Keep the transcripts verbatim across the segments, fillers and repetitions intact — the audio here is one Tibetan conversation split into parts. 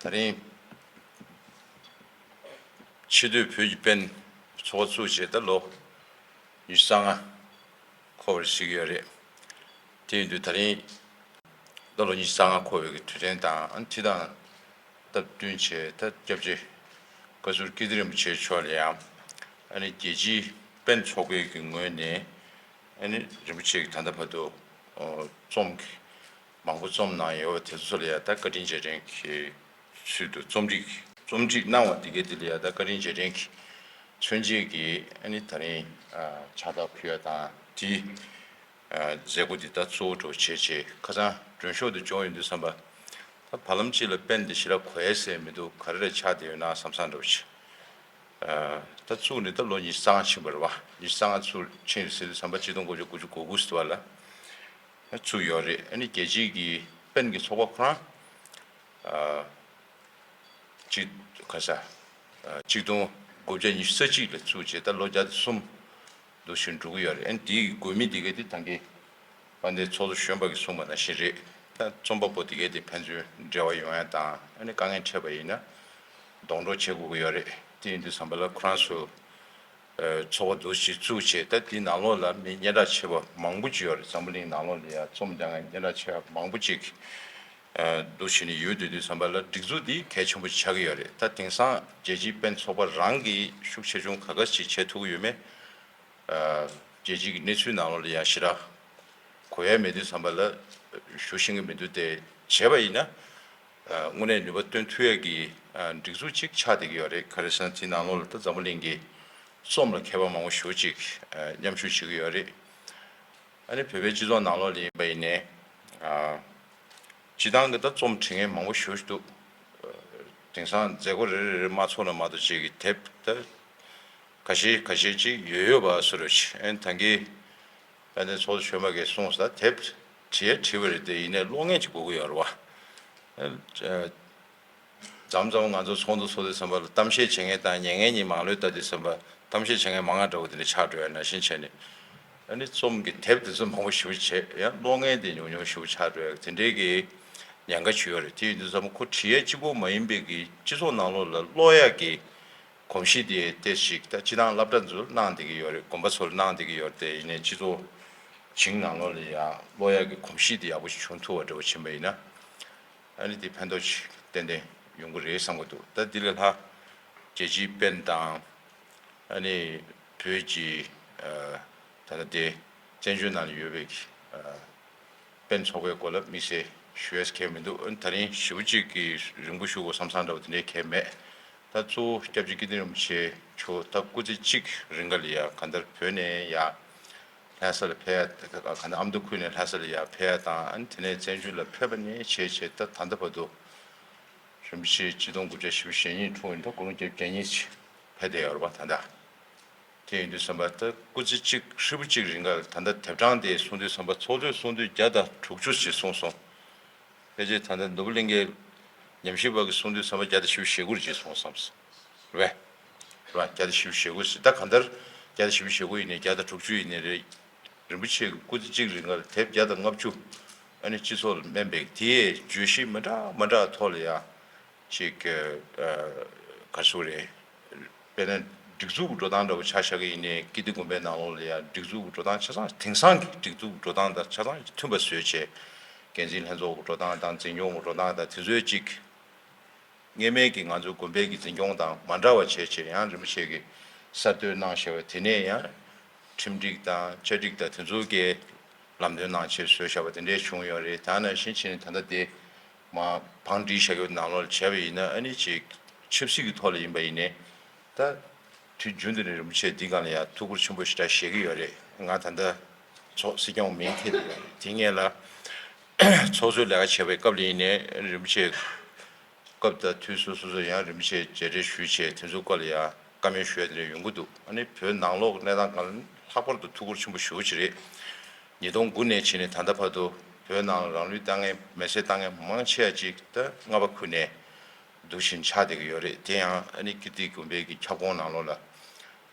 ད་རིང་ཕྱི་སྡོད་བོད་ཀྱི་པེན་ཚོགས་པ་བཙུགས་བྱས་ད་ལོ་ཉི་ཤུ་རྩ་ལྔ་འཁོར་བར་བྱེད་ཀྱི་ཡོད་རེད། དེ་ཡིན་དུས་ད་རིང་ད་ལོ་ཉི་ཤུ་རྩ་ལྔ་འཁོར་བའི་གི་དུས་དྲན་དང་ཨ་ནི་དེ་དང་སྟབས་བསྟུན་བྱས་ད་སྐྱབས་རྗེ་བཀའ་ཟུར་ཀིརྟི་རིན་པོ་ཆེ་མཆོག་ལ་ཡང་ཨ་ནི་རྒྱལ་སྤྱིའི་པེན་ཚོགས་པའི་གི་ངོས་ནས་ཨ་ནི་རིན་པོ་ཆེ་གི་ད་ལྟ་བར་དུ་རྩོམ་གི་མང་པོ་རྩོམ་གནང་ཡོད་པ་དེ་ཚོ་ལ་ཡང་ད་བཀའ་དྲིན་རྗེས་དྲན་གྱི་ཚུལ་དུ་རྩོམ་སྒྲིག་རྩོམ་སྒྲིག་གནང་བ་དེ་གའི་དེ་ལ་ཡང་ད་བཀའ་དྲིན་རྗེས་དྲན་གྱི་མཚོན་བྱེད་ཀྱི་ཨ་ནི་ད་རིང་ཕྱག་རྟགས་ཕུལ་ཡ་དང་དེའི་མཛད་སྒོ་འདི་ད་གཙོ་བོ་འགྲོ་བྱེད་ཆེད་ཁ་སང་མགྲོན་ཤོག་འདི་བྱུང་ཡོང་དུས་ཙམ་པ་ད་བར་ལམ་གཅིག་ལ་པེན་འདི་ཞེ་དྲག་གོ་ཡ་ཟེར་མི་འདུག་ག་རེ་རེ་ཆགས་བསྡད་ཡོད་ན་བསམ་བསམ་འདྲ་བོ་ཞིག་ད་བཙུགས་ནས་ད་ལོ་ཉི་ཤུ་རྩ་ལྔ་ཕྱིན་པ་རེད་བ། ཉི་ཤུ་རྩ་ལྔ་ཚུར་ཕྱིན་ཟེར་དུས་ཙམ་པ་ཆིག་སྟོང་དགུ་བརྒྱ་དགུ་བཅུ་གོ་དགུ་ཟེར་བ་ལ་བཙུགས་ཡོད་རེད། ཨ་ནི་རྒྱལ་སྤྱིའི་གི་པེན་གི་ཚོགས་པ་ཁོ་རང་གཅིག་ག་ས་ཆིག་སྟོང་དགུ་བརྒྱ་ཉི་ཤུ་རྩ་གཅིག་ལ་བཙུགས་བྱས་ད་ལོ་བརྒྱ་དང་གསུམ་འདུག་བཞིན་འགྲོ་གི་ཡོད་རེད། ཨ་ནི་དེའི་དགོས་དམིགས་དེ་ག་དེ་ད་གིན་དཔལ་ལྡན་ཚོགས་གཙོ་གཞོན་པ་གིས་གསུངས་པ་ནང་བཞིན་རེད། ད་རྩོམ་པ་པོ་དེ་ག་དེ་ཕན་ཚུན་འབྲེལ་བ་ཡོང་ཡ་དང་ཨ་ནི་དཀའ་ངལ་འཕྲད་པ་ཡིན་ན་སྡོང་གྲོགས་བྱེད་དགོས་ཀྱི་ཡོད་རེད། དེ་ཡིན་དུས་ཙམ་པ་ལ་ཁོ་རང་ཚོ་ཚོགས་པ་འདུ་ཞིག་བཙུགས་བྱས་ད་དེའི་ནང་ལོགས་ལ་མི་སྙན་གྲགས་ཆེ་བ་མང་པོ་ཅིག་ཡོད་རེད། འཛམ་བུ་གླིང་ནང་ལོགས་ལ་ཡ་རྩོམ་སྦྱང་མཁན་སྙན་གྲགས་ཆེ་བ་མང་པོ་ཅིག་འདུ་བྱས་ནས་ཡོད་དུས་དུས་ཙམ་པ་ལ་སྒྲིག་འཛུགས་འདི་གལ་ཆེན་པོ་ཆགས་ཀྱི་ཡོད་རེད། ད་དེང་སང་རྒྱལ་སྤྱིའི་པེན་ཚོགས་པ་རང་གིས་ཤུགས་ཆེ་ཆུང་ག་ག་ཞིག་བྱེད་ཐུབ་ཀྱི་ཡོད་མེད་རྒྱལ་སྤྱིའི་གི་གནས་ཚུལ་ནང་ལོགས་ལ་ཡ་ཞེ་དྲག་གོ་ཡ་མེད་དུས་ཙམ་པ་ལ་ཞུ་ཤེས་ཀྱི་མི་འདུག་སྟེ་བྱས་པ་ཡིན་ན། དངོས་གནས་ནུས་པ་བཏོན་ཐུབ་ཡས་ཀྱི་སྒྲིག་འཛུགས་ཅིག་ཆགས་བསྡད་ཀྱི་ཡོད་རེད། ག་རེ་ཟེར་ན་དེའི་ནང་ལོགས་ལ་ད་འཛམ་བུ་གླིང་གི་རྩོམ་ལ་མཁས་པ་མང་པོ་ཞེ་པོ་ཅིག་མཉམ་ཞུགས་བྱེད་ཀྱི་ཡོད་རེད། ཨ་ནི་བོད་པའི་སྤྱི་ཚོགས་ནང་ལོགས་ལ་ཡིན་པ་ཡིན་ནའི་སྤྱི་བཏང་གི་ད་རྩོམ་འབྲི་མཁན་མང་པོ་ཞེ་པོ་ཅིག་འདུག་དེང་སང་མཛད་སྒོ་རེ་རེ་རེ་མ་ཚོགས་ན་མ་གཏོགས་ཅིག་གི་དེབ་ད་ཁ་ཤས་ཁ་ཤས་ཅིག་ཡོད་ཡོད་པ་བཟོ་འདྲ་ཅིག་ཨ་ནི་ད་གིན་དཔལ་ལྡན་ཚོགས་གཙོ་གཞོན་པ་གིས་གསུངས་སོང་། ད་དེབ་བྲིས་ཡ་བྲིས་པ་རེད་དེ་ཡིན་ནའི་ཀློག་མཁན་ཅིག་དགོས་ཀྱི་ཡོད་རེད་བ། མཚམས་མཚམས་ང་ཚོ་ཚོགས་འདུ་ཚོགས་དུས་ཙམ་པ་ལ་གཏམ་བཤད་བྱེད་མཁན་དང་ཉན་མཁན་གཉིས་མང་ལོས་ལྟ་དུས་ཙམ་པ་གཏམ་བཤད་བྱེད་མཁན་མང་བ་འདྲ་བོ་དེ་འདྲ་ཆགས་འགྲོ་ཡ་ནང་བཞིན་བྱས་ནས་ཨ་ནི་རྩོམ་གྱི་དེབ་དེ་ཚོ་མང་པོ་ཞེ་པོ་བྱས་ཡང་ཀློག་མཁན་དེ་ཉུང་ཉུང་ཞེ་པོ་ཆགས་འགྲོ་ཡ་དེ་འདྲའི་གི་ཉེན་ཁ་ཅིག་ཡོད་རེད། དེ་ཡིན་དུས་ཙམ་པ་ཁོ་བྲིས་ཡ་གཅིག་པོ་མ་ཡིན་པའི་གི་སྤྱི་ཚོགས་ནང་ལོགས་ལ་ཀློག་ཡ་གི་གོམས་གཤིས་དེ་ཏོག་ཙམ་ཅིག་ད་སྤྱིར་བཏང་སློབ་གྲྭ་ཚོར་གནང་བསྡད་ཀྱི་ཡོད་རེད། དགོན་པ་ཚོར་གནང་བསྡད་ཀྱི་ཡོད་རེད། དེ་ཡིན་ནའི་སྤྱི་ཚོགས་བྱིངས་ནང་ལོགས་ལ་ཡང་ཀློག་ཡ་གི་གོམས་གཤིས་དེ་ཡག་པོ་ཞིག་བྱུང་ཐུབ་པ་འདྲ་བོ་ཕྱིན་པ་ཡིན་ན་ཨ་ནི་དེ་ཕན་ཐོགས་ཅིག་ཏན་ཏན་ཡོང་གི་རེད་བསམ་གྱི་འདུག་ད་འདི་ལས་ལྷག་རྒྱལ་སྤྱིའི་པེན་དང་ཨ་ནི་བོད་ཀྱི་ད་ལྟ་དེ་བཙན་བྱོལ་ནང་ལ་ཡོད་པའི་པེན་ཚོགས་པའི་སྐོར་ལ་དམིགས་བསལ་ཞུ་ཡས་གང་ཡང་མི་འདུག་ཨ་ནི་ད་རིང་ཞེ་པོ་ཅིག་གི་རིང་པོ་ཞུ་དགོས་བསམ་བསམ་འདྲ་བོ་དེ་འདྲའི་གང་ཡང་མེད། ད་གཙོ་བོ་སྐྱབས་རྗེ་ཀིརྟི་རིན་པོ་ཆེ་མཆོག་ད་སྐུ་ཚེ་གཅིག་རིང་ག་ལ་ཡ་གང་ལྟར་བོད་ནས་ཡ་ལྷ་ས་ལ་ཕེབས་ཡ་གང་ལྟར་ཨ་མདོ་ཁུལ་ནས་ལྷ་ས་ལ་ཡ་ཕེབས་ཡ་དང་ཨ་ནི་དེ་ནས་བཙན་བྱོལ་ལ་ཕེབས་པ་ནས་བྱས་བྱས་ད་ད་ལྟ་བར་དུ་རིན་པོ་ཆེ་ཆིག་སྟོང་དགུ་བརྒྱ་བཞི་བཅུ་ཞེ་གཉིས་འཁྲུངས་ཡིན་ད་དགུང་ལོ་བརྒྱད་ཅུ་གྱ་གཉིས་ཕེབས་བསྡད་ཡོད་རེད་པ། ད་ལྟ། དེ་ཡིན་དུས་ཙམ་པ་ད་སྐུ་ཚེ་གཅིག་ཧྲིལ་པོ་གཅིག་རིང་ག་ད་ལྟ་དེབ་གྲངས་དེ་གསུང་དུས་ཙམ་པ་ཚོགས་གཙོས་གསུང་དུས་བརྒྱ་དང་དྲུག་ཅུ་ཞིག་གསུངས་སོང་། ཕལ་ཆེར་ད་ལྟ་ནོར་བུ་གླིང་གའི་ཉམས་ཞིབ་པ་གིས་གསུང་དུས་ཙམ་པ་བརྒྱ་དང་བཞི་བཅུ་ཞེ་དགུ་ཅིག་གསུངས་བསམ་སོང་། རེད་པས། རེད་པ། བརྒྱ་དང་བཞི་བཅུ་ཞེ་དགུ་ཞིག་ད་གང་ལྟར་བརྒྱ་དང་བཞི་བཅུ་ཞེ་དགུ་ཡིན་ནའི་བརྒྱ་དང་དྲུག་ཅུ་ཡིན་ནའི་རེད། རིན་པོ་ཆེ་གི་སྐུ་ཚེ་གཅིག་རིང་ལ་དེབ་བརྒྱ་དང་ལྔ་བཅུ་ཨ་ནི་སྤྱི་ཚོགས་ལ་སྨན་པའི་དེའི་བརྗོད་གཞི་མི་འདྲ་མི་འདྲ་ཐོག་ལ་ཡ་ཅིག་ག་རེ་ཟེར་དགོས་རེད། དཔེར་ན་སྒྲིག་འཛུགས་ཀྱི་འགྲོ་སྟངས་འདྲ་བོ་ཆ་བཞག་གི་ཡིན་ནའི་ཀིརྟི་དགོན་པའི་ནང་ལོགས་ལ་ཡ་སྒྲིག་འཛུགས་ཀྱི་འགྲོ་སྟངས་ཆ་ཚང་དེང་སང་གི་སྒྲིག་འཛུགས་ཀྱི་འགྲོ་སྟངས་དང་ཆ་ཚང་མཐུན་པ་བཟོས་བྱས་འགན་འཛིན་ལྷན་ཚོགས་ཀྱི་འགྲོ་སྟངས་དང་འཛིན་སྐྱོང་གི་འགྲོ་སྟངས་དང་དེ་ཚོའི་ཅིག་སྔོན་མའི་གི་ང་ཚོའི་དགོན་པའི་གི་འཛིན་སྐྱོང་དང་མ་འདྲ་བ་བྱས་བྱས་ཡང་རིན་པོ་ཆེ་གི་གསར་གཏོད་གནང་བཞག་པ་དེ་ནས་ཡང་ཁྲིམས་སྒྲིག་དང་བཅའ་སྒྲིག་དང་དེ་ཚོ་གི་ལམ་སྟོན་གནང་ཆེད་བཟོས་བཞག་པ་དེ་འདྲས་བྱུང་ཡོད་རེད། ད་ནང་བཞིན་བྱས་ནས་ད་ལྟ་དེ་མ་བང་སྒྲིག་བཞག་ཡོད་ནང་ལོགས་ལ་བྱས་པ་ཡིན་ན་ཨ་ནི་ཅིག་ཆབ་སྲིད་ཀྱི་ཐོག་ལ་ཡིན་པ་ཡིན་ནའི་ད་དུས་རྒྱུན་དུ་ནས་རིན་པོ་ཆེ་འདི་སྒང་ལ་ཡང་ཐུགས་ཁུར་ཆེན་པོ་ཞེ་དྲག་བཞེས་ཀྱི་ཡོད་རེད། ང་ད་ལྟ་ཚོགས་སྲིད་སྐྱོང་མིང་འཁྱེར་ཏེ་ཡོད་རེད། དེ་སྔོན་ལ་ཚོགས་གཙོའི་ལས་ཀ་བྱས་པའི་སྐབས་ལ་ཡིན་ནའི་རིན་པོ་ཆེ་སྐབས་དང་དུས་སོ་སོ་སོ་ཡང་རིན་པོ་ཆེ་མཇལ་འཕྲད་ཞུས་བྱས་དེ་ཚོའི་སྐོར་ལ་ཡང་བཀའ་མོལ་ཞུ་ཡ་དེ་འདྲ་ཡོང་གི་འདུག་ཨ་ནི་བོད་ནང་ལོགས་གནས་སྟངས་སྒང་ལ་ལྷག་པར་དུ་ཐུགས་ཁུར་ཆེན་པོ་ཞེ་པོ་ཅིག་རེད། ཉིས་སྟོང་དགུ་ནས་བྱས་ནས་ད་ལྟ་བར་དུ་བོད་ནང་ལ་རང་ལུས་བཏང་མཁན་མེ་སྲེག་བཏང་མཁན་མང་ཆེ་བ་ཅིག་ད་རྔ་པ་ཁུལ་ནས་འདུག་བཞིན་ཆགས་བསྡད་ཀྱི་ཡོད་རེད། དེ་ཡང་ཨ་ནི་ཀིརྟི་དགོན་པའི་གི་ཁྱབ་ཁོངས་ནང་ལོགས་ལ་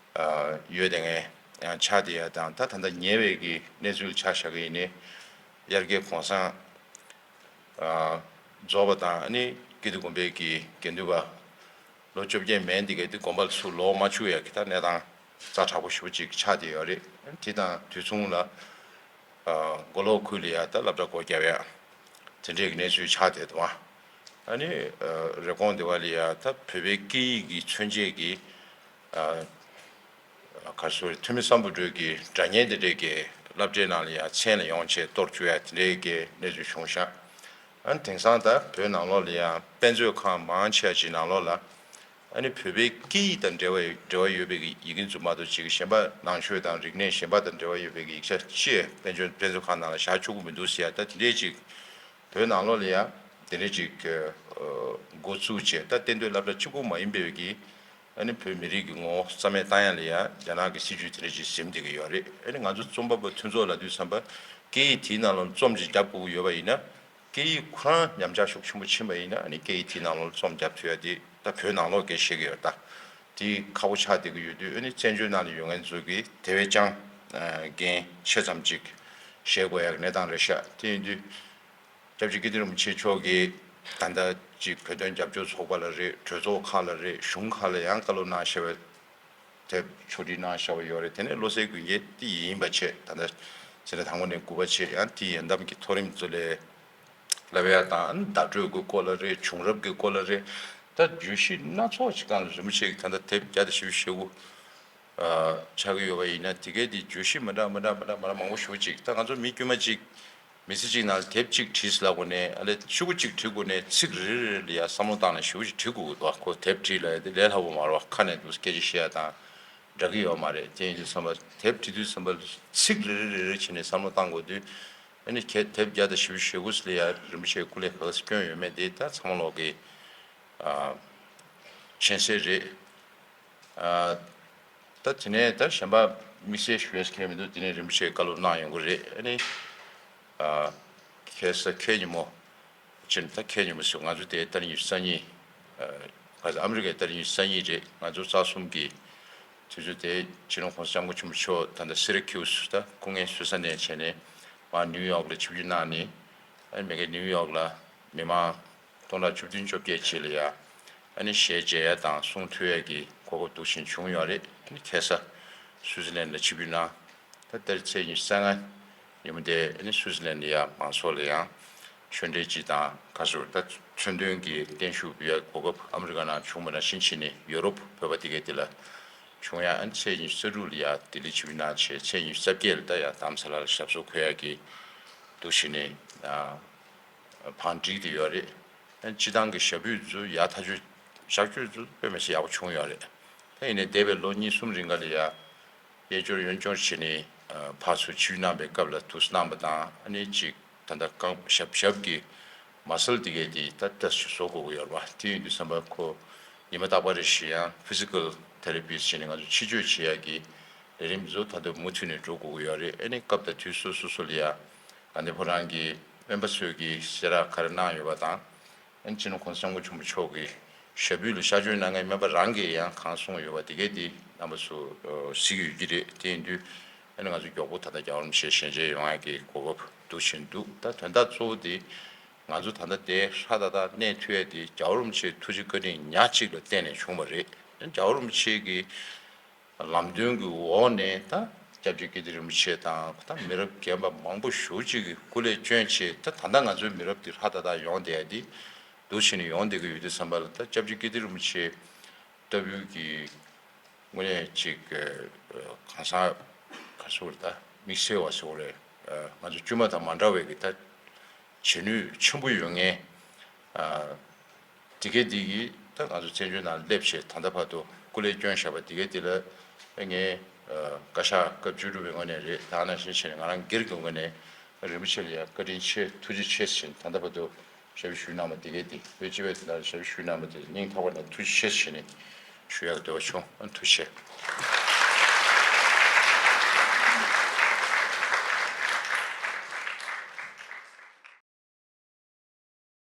ཡོད་བསྡད་མཁན་ཡང་ཆགས་བསྡད་ཡ་དང་ད་ད་ལྟ་ཉེ་བའི་གི་གནས་ཚུལ་ཆ་བཞག་གི་ཡིན་ནའི་དབྱར་ཁའི་གུང་སེང་རྫོགས་པ་དང་ཨ་ནི་ ཀིརྟི་དགོན་པའི་གི་དགེ་འདུན་པ་ལོ་བཅོ་བརྒྱད་མན་འདི་གའི་དེ་དགོན་པ་ལ་ཚུར་ལོག་མ་བཅུག་ཡ་གི་ད་གནས་སྟངས་ཛ་དྲག་པོ་ཞེ་པོ་ཅིག་ཆགས་བསྡད་ཡོད་རེད། དེ་དང་དུས་མཚུངས་ལ་མགོ་ལོག་ཁུལ་ལ་ཡ་ད་སློབ་གྲྭ་སྒོ་བརྒྱབ་ཡ་དེ་འདྲའི་གི་གནས་ཚུལ་ཆགས་བསྡད་འདུག་ཨ་ནི་རེབ་གོང་སྡེ་བ་ལ་ཡ་ད་བོད་པའི་སྐད་ཡིག་གི་མཚོན་བྱེད་ཀྱི་ག་རེ་ཟེར། ཐོན་མི་སམ་བྷོ་ཊ་གི་སྒྲ་སྙན་དེ་འདྲས་ཀྱི་སློབ་གྲྭའི་ནང་ལ་ཡང་མཚན་ལ་ཡོང་བྱས་གཏོར་བཅུག་ཡ་དེ་འདྲས་ཀྱི་གནས་ཚུལ་བྱུང་ཤག་ཨ་ནི་དེང་སང་ད་བོད་ནང་ལོགས་ལ་ཡང་དཔེ་མཛོད་ཁང་མང་ཆེ་བ་ཅིག་ནང་ལོགས་ལ་ཨ་ནི་བོད་པའི་སྐད་ཡིག་དང་འབྲེལ་བ་འབྲེལ་བ་ཡོད་པའི་གི་ཡི་གེ་འཛུགས་མ་གཏོགས་ཅིག་གཞན་པ་ནང་ཆོས་དང་རིག་གནས་གཞན་པ་དང་འབྲེལ་བ་ཡོད་པའི་གི་ཡིག་ཆ་ཅི་དཔེ་མཛོད་དཔེ་མཛོད་ཁང་ནང་ལ་བཞག་ཆོག་གི་མི་འདུག་ཟེར་ཡ་ད་དེ་འདྲས་ཅིག་བོད་ནང་ལོགས་ལ་ཡང་དེ་འདྲས་ཅིག་འགོ་བཙུགས་བྱས་ད་གཏན་སྡོད་སློབ་གྲྭ་གཅིག་པུ་མ་ཡིན་པའི་གི་ཨ་ནི་བོད་མི་རིགས་ཀྱི་ངོ་བོ་རྩ་མེད་བཏང་ཡ་ལ་ཡ་རྒྱ་ནག་གི་སྲིད་ཇུས་དེ་འདྲ་ཅིག་འཛིན་བསྡད་ཀྱི་ཡོད་རེད། ཨ་ནི་ང་ཚོ་རྩོམ་པ་པོ་མཐུན་ཚོགས་ལབ་དུས་ཙམ་པ་སྐད་ཡིག་དེའི་ནང་ལ་རྩོམ་ཅིག་བརྒྱབ་དགོས་ཀྱི་ཡོད་པ་ཡིན་ན་སྐད་ཡིག་ཁོ་རང་ཉམས་ཆག་ཤུགས་ཆེན་པོ་ཕྱིན་པ་ཡིན་ན་ཨ་ནི་སྐད་ཡིག་དེའི་ནང་ལ་རྩོམ་བརྒྱབ་ཐུབ་ཡ་དེ་ད་བོད་ནང་ལོགས་སྐད་བཤད་ཀྱི་ཡོད་ད། དེ་ཁག་པོ་ཆགས་བསྡད་ཀྱི་ཡོད་དུས་ཨ་ནི་བཙན་བྱོལ་ནང་ལ་ཡོད་མཁན་ཚོ་གིས་དེ་བས་ཀྱང་འགན་ཆེ་ཙམ་ཅིག་བཞེས་དགོས་ཡ་གི་གནས་སྟངས་རེད་ཤག་དེ་ཡིན་དུས། སྐྱབས་རྗེ་ཀིརྟི་རིན་པོ་ཆེ་མཆོག་གིས་ད་ལྟ་ཅིག་བོད་དོན་རྒྱབ་སྐྱོར་ཚོགས་པ་ལ་རེད། གྲོས་ཚོགས་ཁག་ལ་རེད། གཞུང་ཁག་ལ་ཡང་བཀའ་སློབ་གནང་བཞག་པའི་དེབ་ཕྱོགས་སྒྲིག་གནང་བཞག་པ་ཡོད་རེད། དེ་ནས་བློ་གསལ་དགོན་གྱི་དེ་ཡིན་པ་བྱས་ད་ལྟ་ཚེ་རིང་དང་པོ་ནས་དགུ་པ་བྱས་ཡང་དེ་ཡི་ཡན་འདབས་ཀྱི་མཐོ་རིམ་གཙོ་ལས་བསླབ་ཡ་དང་བརྡ་སྤྲོད་ཀྱི་སྐོར་ལ་རེད། བྱུང་རབས་ཀྱི་སྐོར་ལ་རེད། ད་བརྗོད་གཞི་སྣ་ཚོགས་ཅིག་སྒང་ལ་རིན་པོ་ཆེ་གིས་ད་ལྟ་དེབ་བརྒྱ་དང་བཞི་བཅུ་ཞེ་དགུ་ཆགས་ཀྱི་ཡོད་པ་ཡིན་ན་དེ་གའི་དེ་བརྗོད་གཞི་མི་འདྲ་མི་འདྲ་མི་འདྲ་མི་འདྲ་མང་པོ་ཞེ་པོ་ཅིག་ད་ང་ཚོ་མི་དཀྱུས་མ་ཅིག་མི་ཚེ་གཅིག་ནང་ལ་དེབ་གཅིག་བྲིས་ལབ་དགོས་ནས་ཨ་ལས་ཤོག་གུ་གཅིག་བྲིས་དགོས་ནས་ཚིག་རེ་རེ་རེ་ལ་ཡ་བསམ་བློ་བཏང་ནས་ཞེ་པོ་ཅིག་བྲིས་དགོས་འདུག་ཁོ་དེབ་བྲིས་ལ་ཡ་དེ་ལས་སླ་པོ་མ་རེད་བ། ཁ་ནས་འདུག་སྐད་ཆ་བཤད་ཡ་དང་འདྲ་གི་ཡོད་མ་རེད། དེ་ཡིན་དུས་ཙམ་པ་དེབ་བྲིས་དུས་ཙམ་པ་ཚིག་རེ་རེ་རེ་རེ་བྱས་ནས་བསམ་བློ་བཏང་དགོས་དུས་ཨ་ནི་ཁྱེད་དེབ་བརྒྱ་དང་བཞི་བཅུ་ཞེ་དགུ་ལ་ཡ་རིན་པོ་ཆེའི་སྐུ་ལས་ག་ག་ས་སྐྱོན་ཡོད་མེད་དེ་ད་ཚང་མ་ལོག་གི་མཁྱེན་གསལ་རེད། ད་དེ་ནས་ད་གཞན་པ་དམིགས་བསལ་ཞུ་ཡས་ཁེལ་མི་འདུག་དེ་ནས་རིན་པོ་ཆེས་བཀའ་སློབ་གནང་ཡོང་གི་རེད། ཨ་ནི་ཁ་སང་ཁ་ཉིན་མོ་ཕྱིན་ད་ཁ་ཉིན་མོ་ཟེར་ང་ཚོ་དེ་ཏ་རིག་ཉི་ཤུ་རྩ་གཉིས་ཨ་ཨ་མི་རི་ཀའི་ཏ་རིག་ཉི་ཤུ་རྩ་གཉིས་རེད། ང་ཚོ་རྩ་གསུམ་གྱི་དུས་ཚོད་དེ་སྤྱི་ནོར་༸གོང་ས་༸སྐྱབས་མགོན་ཆེན་པོ་མཆོག་ད་ལྟ་སི་ར་ཁིའུ་སི་ད་སྐུ་ངལ་གསོ་ས་ནས་བྱས་ནས་མར་ནིའུ་ཡོག་ལ་ཆིབས་བསྒྱུར་གནང་ནས་ཨ་ནི་མ་གི་ནིའུ་ཡོག་ལ་མི་མང་སྟོང་ཕྲག་བཅུ་བདུན་བཅོ་བརྒྱད་ཅིག་ལ་ཡ་ཨ་ནི་ཞལ་མཇལ་ཡ་དང་གསུང་ཐོས་ཡ་གི་གོ་སྐབས་འདུག་བཞིན་བྱུང་ཡོད་རེད། ཨ་ནི་ཁ་སང་སུའུ་ཙི་ལན་ལ་ཆིབས་བསྒྱུར་གནང་། ད་ལྟར་ཚེས་ཉི་ཤུ་རྩ་ལྔ་ཉིན་མོ་དེ་ཨ་ནི་སུའུ་ཙི་ལན་ལ་ཡ་མང་ཚོགས་ལ་ཡང་ཆོས་འབྲེལ་སྤྱི་དང་ཁ་སོར་ད་མཚོན་དོན་གྱི་བརྟན་བཞུགས་འབུལ་ཡ་གོ་སྐབས་ཨ་མི་རི་ཀ་ནང་བྱུང་བ་ནང་བཞིན་བྱས་ནས་ཡོ་རོབ་བོད་པ་དེ་གའི་དེ་ལ་བྱུང་ཡ། ཨ་ནི་ཚེས་ཉི་ཤུ་རྩ་དྲུག་ལ་ཡ་ལྡི་ལི་ཆིབས་བསྒྱུར་གནང་བྱས་ཚེས་ཉི་ཤུ་རྩ་བརྒྱད་ལ་ད་ཡ་རྡ་རམ་ས་ལ་ལ་ཞབས་སོར་འཁོད་ཡ་གི་འདུག་བཞིན་ནས་བང་བསྒྲིགས་བསྡད་ཡོད་རེད། སྤྱི་བཏང་གི་ཞབས་པུས་ཚོ་ཡག་ཐག་ཆོད་བཞག་ཆོས་ཚོ་དཔེ་མི་སྲིད་ཡག་པོ་བྱུང་ཡོད་རེད། ད་ཡིན་ནའི་འདས་པའི་ལོ་གཉིས་གསུམ་རིང་ག་ལ་ཡ་དབྱེ་སྦྱོར་གཡོན་སྦྱོར་བྱས་ནས་ཕར་ཚུར་ཆིབས་གནང་པའི་སྐབས་ལ་དུས་གནང་པ་དང་ཨ་ནི་གཅིག་ད་ལྟ་རྐང་ཞབས་ཞབས་ཀྱི་མ་སལ་དེ་གས་དེ་ད་ལྟ་བཟོ་དགོས་ཀྱི་ཡོད་རེད་པ། དེ་ཡིན་དུས་ཙམ་པ་ཁོ་ཉི་མ་རྟག་པ་རེ་བཞིན་ཡང་ཕི་ཛི་ཀལ་ཐེ་ར་པི་བྱས་ནས་ང་ཚོ་ཕྱི་བཅོས་བྱེད་ཡག་གི་ལས་རིམ་ཚོ་ད་དུང་མུ་མཐུད་ནས་འགྲོ་དགོས་ཀྱི་ཡོད་རེད། ཨ་ནི་སྐབས་དང་དུས་སོ་སོ་སོ་ལ་ཡ་དགའ་ལྡན་ཕོ་བྲང་གི་སྨན་པ་ཚོས་ཀྱི་གསལ་བསྒྲགས་ག་རེ་གནང་ཡོད་པ་དང་། ཨ་ནི་སྤྱི་ནོར་༸གོང་ས་༸སྐྱབས་མགོན་ཆེན་པོ་མཆོག་གི་ཞབས་པུས་ལ་ཤར་བསྐྱོད་གནང་མཁན་སྨན་པ་རང་གིས་ཡང་གང་གསུངས་ཡོད་པ་དེ་གས་དེ་རྣམ་པ་ཚོ་གཟིགས་ཡོད་ཀྱི་རེད། དེ་ཡིན་དུས་ཨ་ནི་ང་ཚོ་མགྱོགས་པོ་ད་ལྟ་རྒྱལ་བ་རིན་པོ་ཆེ་ཞལ་མཇལ་ཡོང་ཡག་གི་གོ་སྐབས་འདུག་བཞིན་འདུག་ད་དོན་དག་གཙོ་བོ་དེ་ང་ཚོ་ད་ལྟ་དེ་ཧྲ་ཏག་ཏག་གནས་ཐུབ་ཡ་དེ་རྒྱལ་བ་རིན་པོ་ཆེའི་ཐུགས་རྗེ་བཀའ་དྲིན་ཉག་གཅིག་ལ་བརྟེན་ནས་བྱུང་བ་རེད། རྒྱལ་བ་རིན་པོ་ཆེ་གི་ལམ་སྟོན་གྱི་འོག་ནས་ད་སྐྱབས་རྗེ་ཀིརྟི་རིན་པོ་ཆེ་དང་ད་མི་རབས་རྒན་པ་མང་པོ་ཞེ་པོ་ཅིག་གིས་སྐུ་ལས་བསྐྱོན་བྱས་ད་ད་ལྟ་ང་ཚོའི་མི་རབས་འདི་ཧྲ་ཏག་ཏག་ཡོང་བསྡད་ཡ་འདི་འདུག་བྱས་ནས་ཡོང་བསྡད་ཀྱི་ཡོད་དུས་ཙམ་པ་ལ་ད་སྐྱབས་རྗེ་ཀིརྟི་རིན་པོ་ཆེ་ལྟ་བུའི་གི་དངོས་གནས་ཅིག་གང་ཟག་ག་ཚོད་ད་དམིགས་བསལ་བ་ཟེར་དགོས་རེད། ང་ཚོ་དཀྱུས་མ་དང་མ་འདྲ་བའི་གི་ད་བྱེད་ནུས་ཆེན་པོ་ཡོད་མཁན། དེ་གའི་དེ་གིས་ད་ང་ཚོ་བཙན་བྱོལ་ནང་སླེབས་བྱས་ད་ལྟ་བར་དུ་སྐུ་ལས་བསྐྱོན་བཞག་པ་དེ་གའི་དེ་ལ་ངས་བཀའ་ཤག་སྐབས་བཅུ་དྲུག་པའི་ངོས་ནས་རེད། ད་ནང་བཞིན་བྱས་ནས་ང་རང་སྒེར་གྱི་ངོས་ནས་རིན་པོ་ཆེ་ལ་ཡང་བཀའ་དྲིན་ཆེ་ཐུགས་རྗེ་ཆེ་ཟེར་ནས་ད་ལྟ་བར་དུ་ཞབས་ཞུ་གནང་བ་དེ་གའི་དེ་བོད་སྤྱི་པའི་དོན་དག་ལ་ཞབས་ཞུ་གནང་བ་དེ་སྙིང་ཐག་པ་ནས་ཐུགས་རྗེ་ཆེ་ཟེར་ནས་ཞུ་ཡག་འདོད་པ་བྱུང་། ཐུགས་རྗེ་ཆེ།